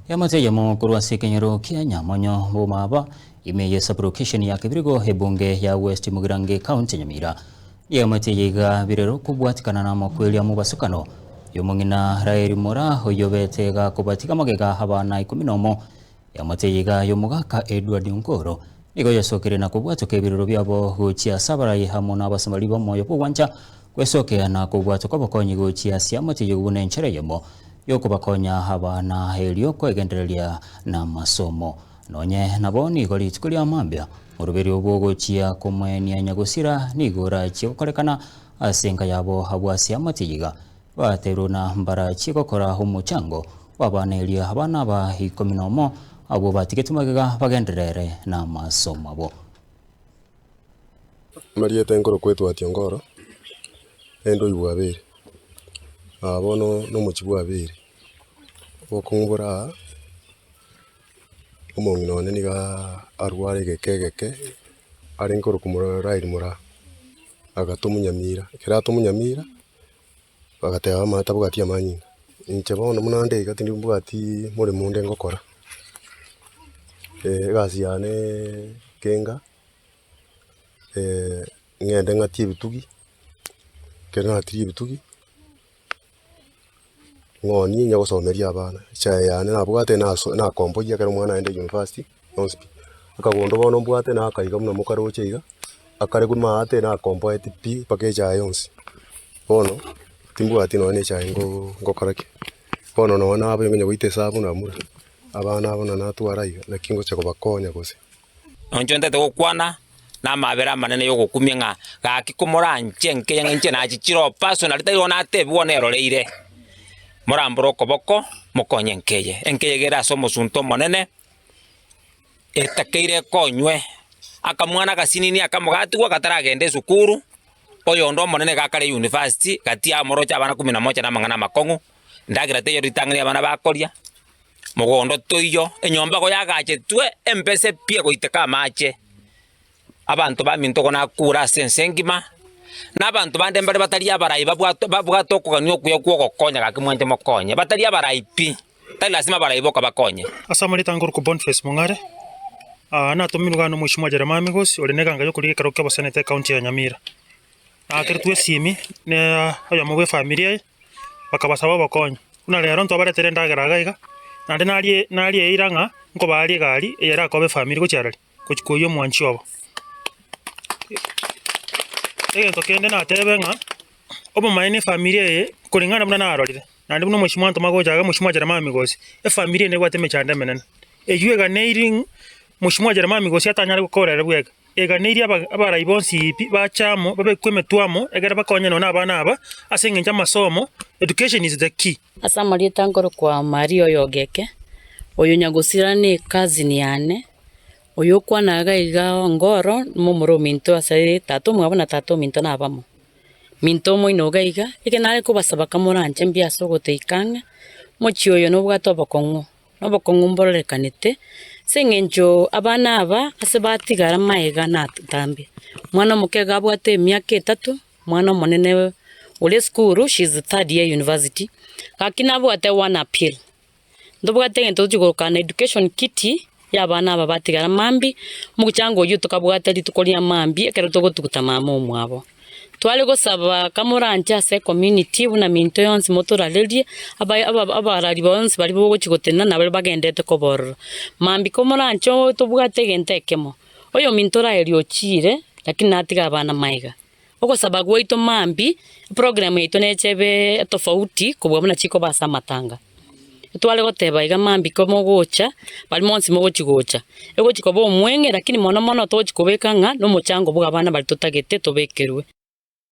Eamate eyemo korwa ase ekenyoro kia Nyamonyo Bomaba ime ye sub-location ya Kebirigo ebunge ya West Mugirango ecounty ya Nyamira. Eamate eye iga birero kobwatikana na amakweri a mobasukano y'omong'ina Raeli Moraa oyio obete gakobatiga magega abana ikomi nomo. Eamate eye iga y'omogaka Edward Ongoro nigo yasokire na kobwatoka ebirero biabo gochia ase abarai amo na abasamari b'omoyo bw'ogwancha gwesokea na kobwatoka obokonyi gochia ase eamate eyio buna enchera eyemo y'okobakonya abana erio kwegendereria namasomo. Nonye nabo nigo rituko ria mambia oroberio bw'ogochia komoenia nyagosira nigo orachie gokorekana ase enka yabo abwo ase eamate eyio iga Baterwe na mbarachie gokora omochango bw'abana erio abana aba ikomi nomo abwo batigetwe magega bagenderere namasomo abo. Amarieta enkorokwa etwati Ongoro, naende oyio bw'Aberi. Aa bono na omochie bw'Aberi, obokong'u bore aa, omong'ina one nigo arware egeka egeke, arenge korokwa mora Rael Moraa, agatomwa Nyamira, ekero atomwa Nyamira, Bagateba amaya tabwati amanyinga. Inche bono buna nde iga tindi mbwati moremo onde ngokora, egasi yane kenga, ng'ende ng'atie ebitugi, ekero natirie ebitugi, ng'onie onye gosomeria abana, echae yane nabwate naso nakomboyia ekero omwana aende university. Yonsi pi. Akagondo bono mbwate nakaiga buna mokaroche iga, akare korwa maate nakomboeti pi mpaka echae yonsi. Bono, timbwati nonye na echae ngo ngokora ki. Bono nonye nabeire onye goita esabu namura, abana aba buna natwara iga, naki ngocha kobakonya gose. Inche ntete gokwana namabera amanene y'ogokumia ng'a gaki komoranche nkeye ng'a inche nachichire oo personally tari bono natebigwa neroreire, morambore okoboko mokonye enkeye. Enkeye iga ere ase omosunte omonene. Etakeire ekonywe, akamwana agasinini akamo gatigwa kataragenda esukuru, oyonde omonene iga akare university, gati amoroche abana kumi na moja na amang'ana amakong'u, endagera teiyo ritang'ani abana bakoria, mogondo toiyo, enyomba igo yagachetwe embese pi egoiteka amache. Abanto baminto igo nakure ase ense engima, na abanto bande mbare batari abarai babwate babwate okogania okuya kw'ogokonya gaki mwanche mokonye, batari abarai pi, tari lasima abarai boka bakonye. Ase amarieta nkorokwa Boniface Mong'are, natomirwe iga nomoichimwa Jeremiah Migosi ore neganga yokorigia ekerogo ki'oboseneta ecounty ya Nyamira. Naakeretwe esimi ne oyomo bw'efamiri eye, bakabasaba obokonyi, buna rero ntwabaretere endagera iga iga, naende narie narie eira ng'a nkobaarie egari eye erakobe efamiri gochia arari. gochia koyia omwanchi obo. Egento kende natebe ng'a, obomaene efamiri eye koreng'ana buna narorire, naende buna omochie mwantoma gocha iga omochie mwa Jeremiah Migosi, efamiri eye nebwate emechando emenene. Eywo eganeiri ng'a mochie mwa Jeremiah Migosi atanyare gokora ere bweka, eganeiri aba abarai bonsi pi bache amo, babekwe emetwe amo, egere bakonye nonye na abana aba, ase eng'encho amasomo, education is the key. Ase amarieta nkorokwa Maria oyo Ogeke, oyo nyagosira ne ecousin yane, oyokwana iga iga Ongoro momura ominto ase tata omwabo na tata ominto nabamo. Minto omoino iga iga, eke nare kobasaba kamoranche mbuya ase ogotoika ang'e, omochie oyo nobwate obokong'u, na obokong'u mbororekanete, ase eng'encho abana aba ase batigara magega natambe. Omwana omoke iga abwate emiaka etato, Omwana omonene ore esukuru, she is third year university, gaki nabwate one appeal, ntobwate egento togochia korokana education kitty ya abana aba batigara mambia, omochango oyio tokabwate rituko ria mambia ekero togotuguta mama omwabo. Tware gosaba kamoranche ase ecommunity buna minto yonsi motorarerie, aba aba abarari bonsi baria bogochia gotenena na baria bagendete koba ororo. Mambia komoranche tobwate egento ekemo, oyominto oraerio ochiire, lakini natiga abana magega. Ogosaba gwaito mambia, eprogram yaito neche ebe etofauti kobua buna chikoba ase amatanga. Tware goteba iga mambia ko mogocha, baria bonsi mogochi gocha, egochi koba omweng'e lakini mono mono togochi kobeka ng'a nomochango bwa abana baria totagete tobekerwe.